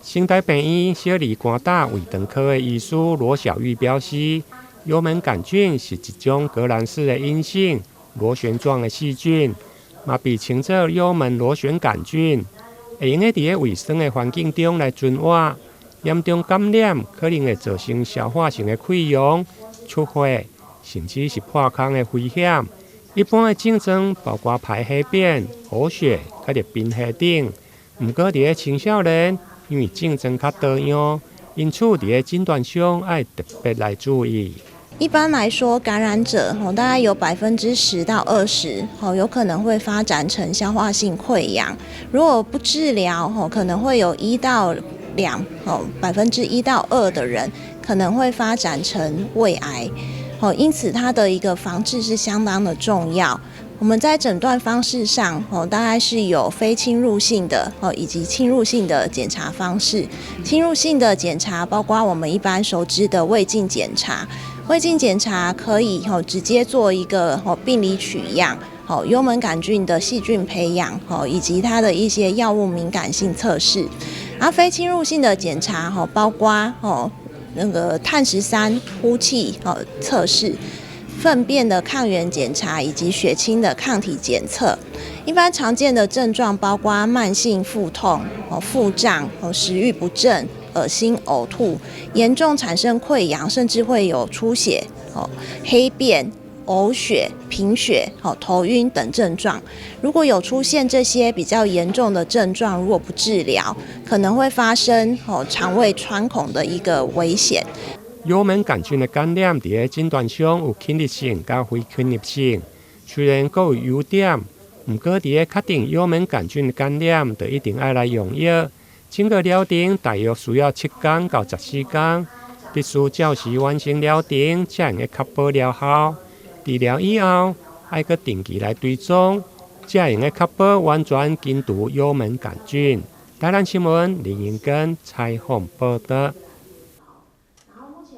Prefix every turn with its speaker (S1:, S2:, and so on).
S1: 成大病院小兒肝膽胃腸科的醫師羅小玉表示，幽門桿菌是一種革蘭氏的陰性螺旋狀的細菌，嘛被稱做幽門螺旋桿菌，會用得佇咧胃酸的環境中來存活。嚴重感染可能會造成消化性的潰瘍、出血，甚至是破空的危險。一般的症狀包括排黑便、嘔血、佮著貧血等。毋過佇咧青少年，因為症狀較多樣，因此佇咧診斷上愛特別來注意。
S2: 一般來說，感染者大概有10%到20%，有可能會發展成消化性潰瘍。如果不治療，可能會有1到2，1%到2%的人可能會發展成胃癌。因此它的一個防治是相當的重要。我們在診斷方式上，大概是有非侵入性的，以及侵入性的檢查方式。侵入性的檢查包括我們一般熟知的胃鏡檢查。胃鏡檢查可以直接做一個病理取樣，幽門桿菌的細菌培養，以及它的一些藥物敏感性測試。而非侵入性的檢查，包括那個碳十三呼氣測試、糞便的抗原檢查以及血清的抗體檢測。一般常見的症狀包括慢性腹痛、腹脹、食慾不振、噁心、嘔吐，嚴重產生潰瘍，甚至會有出血、黑便、嘔血、貧血、頭暈等症狀。如果有出現這些比較嚴重的症狀，如果不治療，可能會發生腸胃穿孔的一個危險。
S1: 幽門桿菌的感染佇咧診斷上有侵入性佮非侵入性，雖然各有優點，毋過佇咧確定幽門桿菌的感染，就一定愛來用藥。整個療程大約需要7天到14天，必須照時完成療程，才會確保療效。治療以後，愛閣定期來追蹤，才會確保完全根除幽門桿菌。台南新聞林英根採訪報導。